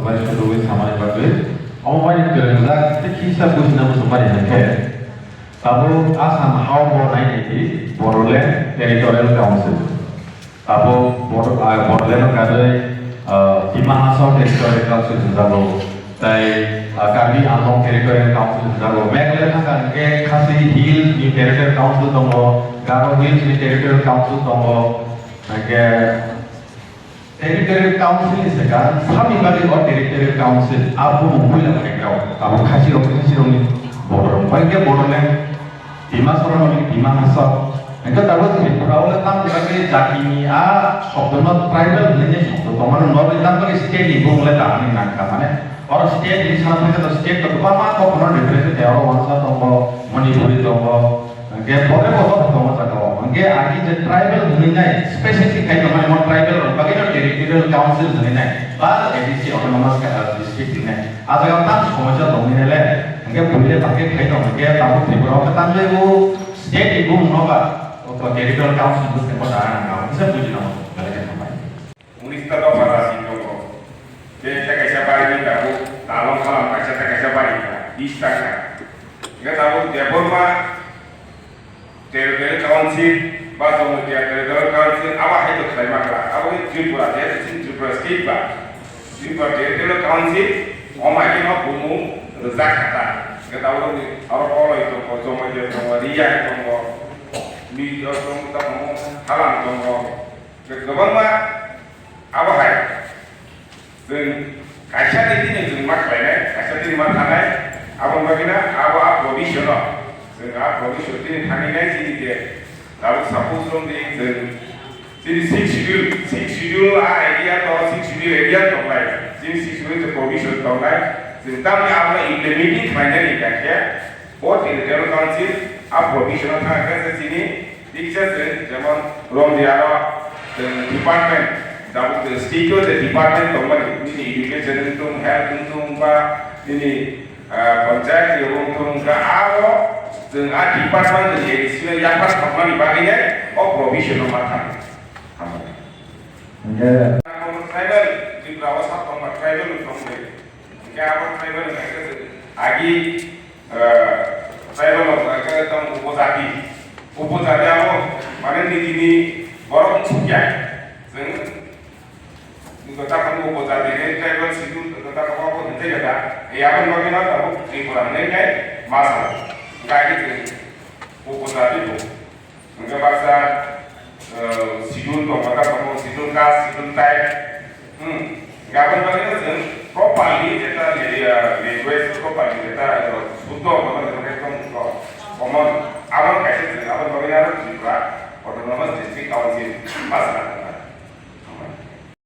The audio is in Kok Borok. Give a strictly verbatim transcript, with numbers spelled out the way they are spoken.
Bai sotogwi samani bagwi omo bai kwrwngjak tei kisa bujina muchungmani hinkhe tabuk Assam hao bo nainai di Bodoland Territorial Council. Tabuk Bodo-, ah, Bodoland no kadwi, ah, Dima Hasao Territorial Council hwnjago, tei, ah, Karbi Anglong Territorial Council hwnjago. Meghalaya thangkha hinkhe Khasi Hills ni Territorial Council tongo, Garo Hills ni Territorial Council tongo, hinkhe Territorial Council ni saka sami bagwi o Territorial Council a bumung puila phaikha o. Tabuk Khasi rok, Khasi rokni border rok. Hinkhe Bodoland Dima Hasao ni Dima Hasao. Hinkhe tabuk Tripura o le tamo bagwi jati ni a shobdo no tribal hinwi shobdo tongmani norwi tamo bagwi state ni bumung le tangmani nangkha mane. Oro state ni sana thangkhe to state to kwbangma kok no represent khe oro wansa tongo, Manipuri tongo, Hwnkhe borok bo bothop tongo jaga o. Hwnkhe agi je tribal hwnwi nai, specific khai tongmani mo tribal rok bagwi no territorial council hwnwi nai, ba A D C autonomous, uh, district hwnwi nai. A jaga o tamo somosya tongwi nai le, hwnkhe buile bakhe khai tong hwnkhe tabuk Tripura o khe tamo le o state ni bumung no ba, o territorial council bwskango dana nang kha, kisa buji nang kha, belai khe hambai. Unis ta dopha rasi tongo. Tei tei kaisa bari ni tabuk dalong khalam kaisa tei kaisa bari kha, bis taka. Hwnkhe tabuk Debbarma Territorial Council ba Jamatia Territorial Council abo hai to khlai ma kha. Abo ni Tripura, jehetu chini Tripura state ba. Tripura Territorial Council, omo hai kheno bumung rwjak kha ta. Hwnkhe tabuk ni aro Koloi tongo, Jamatia tongo, Riyang tongo, Mizo tongo, tabuk Halam tongo. Kwbangma abo hai chwng kaisa tei tini chwng ma khlainai, kaisa tini ma thanai, aboni bagwi no abo a provision o chwng a provision tini thangwi nai chini je tabuk suppose rok di chwng chini six schedule, six schedule a area to six schedule area tongnai, chini six schedule je provision tongnai, chwng tamni abo no implementing khlainani hwnkhe, O Territorial Council a provision o thang khe se chini diksa se jemon Romdia ro department, tabuk state o je department tongmani, nini education wngthung, health wngthung, ba nini, ah, panchayat ni wngthung, wngkha aro chwng a department ni A D C no yapha thokmani bagwi le o provision o ma thang. Hingke tribal, Tripura o sak tongma tribal tongmani. Hingke abo tribal hingke agi, eh, tribal rok hingke tong upojati. Upojati abo mane nijini borok sukya. Chwng gota kamo upojati ni tribal schedule gota kamo abo hingke gota. E abo bagwi no tabuk Tripura hingke masa. Hingke agi chwng upojati bo. Hingke baksa, eh, schedule tong, baksa tong, schedule caste, schedule tribe. Hmm. Hingke aboni bagwi no chwng properly jeta, eh, language properly jeta, eh, suddo, aboni bagwi no chwng common. Aboni kaisa chwng, aboni bagwi no Tripura Autonomous District Council ma sana.